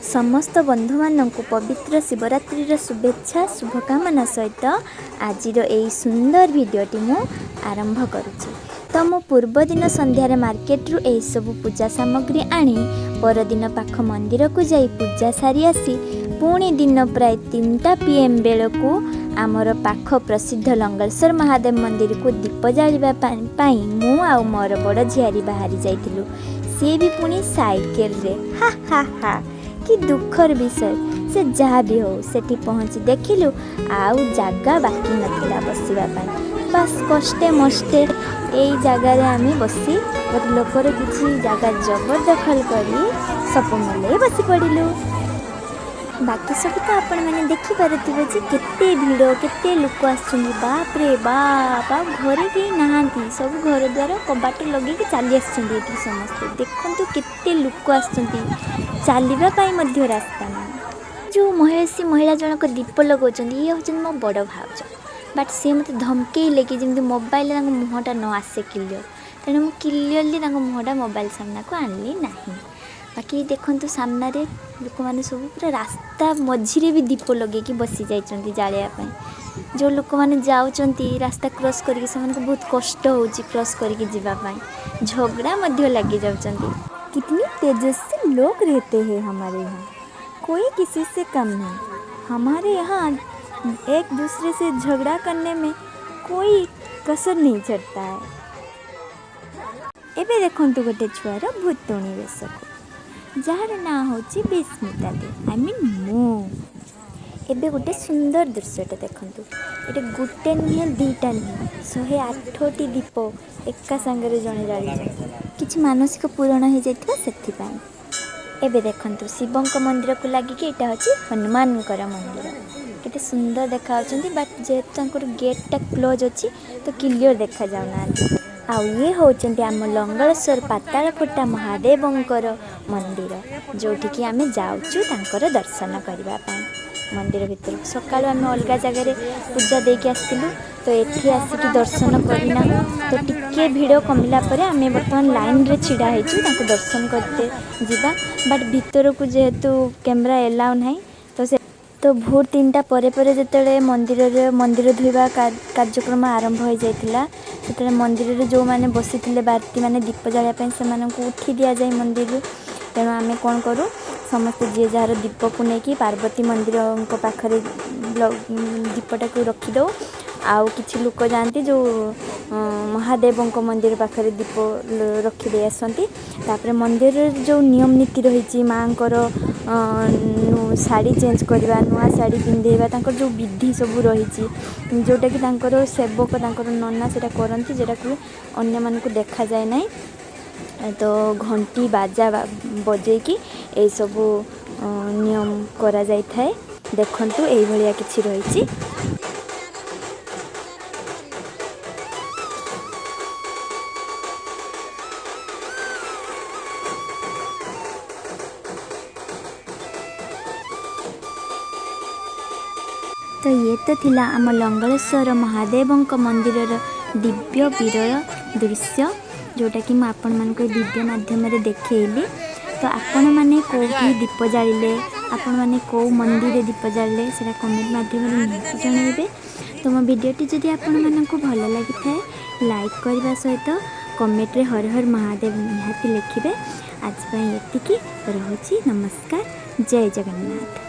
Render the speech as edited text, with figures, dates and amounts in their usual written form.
ସମସ୍ତ ବନ୍ଧୁମାନଙ୍କୁ ପବିତ୍ର ଶିବରାତ୍ରିର ଶୁଭେଚ୍ଛା, ଶୁଭକାମନା ସହିତ ଆଜିର ଏଇ ସୁନ୍ଦର ଭିଡ଼ିଓଟି ମୁଁ ଆରମ୍ଭ କରୁଛି। ତ ମୁଁ ପୂର୍ବଦିନ ସନ୍ଧ୍ୟାରେ ମାର୍କେଟରୁ ଏହିସବୁ ପୂଜା ସାମଗ୍ରୀ ଆଣି ପରଦିନ ପାଖ ମନ୍ଦିରକୁ ଯାଇ ପୂଜା ସାରି ଆସି ପୁଣି ଦିନ ପ୍ରାୟ 3ଟା ପିଏମ୍ ବେଳକୁ ଆମର ପାଖ ପ୍ରସିଦ୍ଧ ଲଙ୍ଗଳେଶ୍ୱର ମହାଦେବ ମନ୍ଦିରକୁ ଦୀପ ଜାଳିବା ପାଇଁ ମୁଁ ଆଉ ମୋର ବଡ଼ ଝିଆରୀ ବାହାରି ଯାଇଥିଲୁ। ସିଏ ବି ପୁଣି ସାଇକେଲରେ। ହା ହା ହା, କି ଦୁଃଖର ବିଷୟ। ସେ ଯାହା ବି ହଉ, ସେଠି ପହଞ୍ଚି ଦେଖିଲୁ ଆଉ ଜାଗା ବାକି ନଥିଲା ବସିବା ପାଇଁ। ବାସ୍, କଷ୍ଟେ ମଷ୍ଟେ ଏଇ ଜାଗାରେ ଆମେ ବସି ଗୋଟେ ଲୋକର କିଛି ଜାଗା ଜବରଦଖଲ କରି ସପ ମଲେଇ ବସି ପଡ଼ିଲୁ। ବାକି ସବୁ ତ ଆପଣମାନେ ଦେଖିପାରୁଥିବେ ଯେ କେତେ ଭିଡ଼, କେତେ ଲୋକ ଆସିଛନ୍ତି। ବାପରେ ବାପ, ଆଉ ଘରେ କେହି ନାହାନ୍ତି। ସବୁ ଘର ଦ୍ୱାର କବାଟ ଲଗେଇକି ଚାଲି ଆସିଛନ୍ତି ଏଠି ସମସ୍ତେ। ଦେଖନ୍ତୁ କେତେ ଲୋକ ଆସିଛନ୍ତି, ଚାଲିବା ପାଇଁ ମଧ୍ୟ ରାସ୍ତା ନାହିଁ। ଯେଉଁ ମହିଷୀ ମହିଳା ଜଣକ ଦୀପ ଲଗାଉଛନ୍ତି, ଇଏ ହେଉଛନ୍ତି ମୋ ବଡ଼ ଭାଉଜ। ବଟ୍ ସିଏ ମୋତେ ଧମକେଇଲେ କି ଯେମିତି ମୋବାଇଲରେ ତାଙ୍କ ମୁହଁଟା ନ ଆସେ କ୍ଲିଅର୍। ତେଣୁ ମୁଁ କ୍ଲିଅରଲି ତାଙ୍କ ମୁହଁଟା ମୋବାଇଲ ସାମ୍ନାକୁ ଆଣିଲି ନାହିଁ। ବାକି ଦେଖନ୍ତୁ, ସାମ୍ନାରେ ଲୋକମାନେ ସବୁ ପୁରା ରାସ୍ତା ମଝିରେ ବି ଦୀପ ଲଗେଇକି ବସି ଯାଇଛନ୍ତି ଜାଳିବା ପାଇଁ। ଯେଉଁ ଲୋକମାନେ ଯାଉଛନ୍ତି ରାସ୍ତା କ୍ରସ୍ କରିକି, ସେମାନଙ୍କୁ ବହୁତ କଷ୍ଟ ହେଉଛି କ୍ରସ୍ କରିକି ଯିବା ପାଇଁ। ଝଗଡ଼ା ମଧ୍ୟ ଲାଗି ଯାଉଛନ୍ତି। कितनी तेजस्वी लोग रहते हैं हमारे यहाँ, कोई किसी से कम नहीं। हमारे यहाँ एक दूसरे से झगड़ा करने में कोई कसर नहीं छੱडता है। ଏବେ ଦେଖନ୍ତୁ ଗୋଟେ ଛୁଆର ଭୂତୁଣୀ ବେଶକୁ, ଯାହାର ନାଁ ହେଉଛି ବିସ୍ମିତା ଦେ, I mean ମୁଁ। ଏବେ ଗୋଟେ ସୁନ୍ଦର ଦୃଶ୍ୟଟେ ଦେଖନ୍ତୁ। ଏଠି ଗୋଟେ ନୁହେଁ, ଦୁଇଟା ନୁହେଁ, 108ଟି ଦୀପ ଏକା ସାଙ୍ଗରେ ଜଣେ ଜାଳିଛନ୍ତି। କିଛି ମାନସିକ ପୂରଣ ହେଇଯାଇଥିଲା ସେଥିପାଇଁ। ଏବେ ଦେଖନ୍ତୁ, ଶିବଙ୍କ ମନ୍ଦିରକୁ ଲାଗିକି ଏଇଟା ହେଉଛି ହନୁମାନଙ୍କର ମନ୍ଦିର। କେତେ ସୁନ୍ଦର ଦେଖାଯାଉଛନ୍ତି। ବଟ୍ ଯେହେତୁ ତାଙ୍କର ଗେଟ୍ଟା କ୍ଲୋଜ୍ ଅଛି, ତ କ୍ଲିଅର୍ ଦେଖାଯାଉନାହାନ୍ତି। ଆଉ ଇଏ ହେଉଛନ୍ତି ଆମ ଲଙ୍ଗଳେଶ୍ୱର ପାତାଳଫୁଟା ମହାଦେବଙ୍କର ମନ୍ଦିର, ଯେଉଁଠିକି ଆମେ ଯାଉଛୁ ତାଙ୍କର ଦର୍ଶନ କରିବା ପାଇଁ ମନ୍ଦିର ଭିତରକୁ। ସକାଳୁ ଆମେ ଅଲଗା ଜାଗାରେ ପୂଜା ଦେଇକି ଆସିଥିଲୁ, ତ ଏଠି ଆସିକି ଦର୍ଶନ କରିନାହୁଁ। ତ ଟିକିଏ ଭିଡ଼ କମିଲା ପରେ ଆମେ ବର୍ତ୍ତମାନ ଲାଇନ୍ରେ ଛିଡ଼ା ହେଇଛୁ, ତାଙ୍କୁ ଦର୍ଶନ କରିତେ ଯିବା। ବଟ୍ ଭିତରକୁ ଯେହେତୁ କ୍ୟାମେରା ଏଲାଉ ନାହିଁ, ତ ସେ ତ ଭୋର 3ଟା ପରେ ପରେ ଯେତେବେଳେ ମନ୍ଦିରରେ ମନ୍ଦିର ଧୋଇବା କାର୍ଯ୍ୟକ୍ରମ ଆରମ୍ଭ ହୋଇଯାଇଥିଲା, ସେତେବେଳେ ମନ୍ଦିରରେ ଯେଉଁମାନେ ବସିଥିଲେ ବାର୍ତ୍ତୀମାନେ ଦୀପ ଜାଳିବା ପାଇଁ, ସେମାନଙ୍କୁ ଉଠି ଦିଆଯାଏ ମନ୍ଦିରରୁ। ତେଣୁ ଆମେ କ'ଣ କରୁ, ସମସ୍ତେ ଯିଏ ଯାହାର ଦୀପକୁ ନେଇକି ପାର୍ବତୀ ମନ୍ଦିରଙ୍କ ପାଖରେ ଦୀପଟାକୁ ରଖିଦେଉ। ଆଉ କିଛି ଲୋକ ଯାଆନ୍ତି ଯେଉଁ ମହାଦେବଙ୍କ ମନ୍ଦିର ପାଖରେ ଦୀପ ରଖିଦେଇ ଆସନ୍ତି। ତାପରେ ମନ୍ଦିରରେ ଯେଉଁ ନିୟମ ନୀତି ରହିଛି, ମାଆଙ୍କର ଶାଢ଼ୀ ଚେଞ୍ଜ କରିବା, ନୂଆ ଶାଢ଼ୀ ପିନ୍ଧେଇବା, ତାଙ୍କର ଯେଉଁ ବିଧି ସବୁ ରହିଛି, ଯେଉଁଟାକି ତାଙ୍କର ସେବକ, ତାଙ୍କର ନନା ସେଇଟା କରନ୍ତି, ଯେଉଁଟାକୁ ଅନ୍ୟମାନଙ୍କୁ ଦେଖାଯାଏ ନାହିଁ। ତ ଘଣ୍ଟି ବାଜା ବଜେଇକି ଏଇସବୁ ନିୟମ କରାଯାଇଥାଏ। ଦେଖନ୍ତୁ, ଏଇଭଳିଆ କିଛି ରହିଛି। ତ ଇଏ ତ ଥିଲା ଆମ ଲଙ୍ଗଳେଶ୍ୱର ମହାଦେବଙ୍କ ମନ୍ଦିରର ଦିବ୍ୟ ବିରଳ ଦୃଶ୍ୟ, ଯେଉଁଟାକି ମୁଁ ଆପଣମାନଙ୍କୁ ଏ ଭିଡ଼ିଓ ମାଧ୍ୟମରେ ଦେଖେଇଲି। ତ ଆପଣମାନେ କେଉଁଠି ଦୀପ ଜାଳିଲେ, ଆପଣମାନେ କେଉଁ ମନ୍ଦିରରେ ଦୀପ ଜାଳିଲେ, ସେଇଟା କମେଣ୍ଟ ମାଧ୍ୟମରେ ନିହାତି ଜଣାଇବେ। ତ ମୋ ଭିଡ଼ିଓଟି ଯଦି ଆପଣମାନଙ୍କୁ ଭଲ ଲାଗିଥାଏ, ଲାଇକ୍ କରିବା ସହିତ କମେଣ୍ଟରେ ହର ହର ମହାଦେବ ନିହାତି ଲେଖିବେ। ଆଜି ପାଇଁ ଏତିକି ରହୁଛି। ନମସ୍କାର, ଜୟ ଜଗନ୍ନାଥ।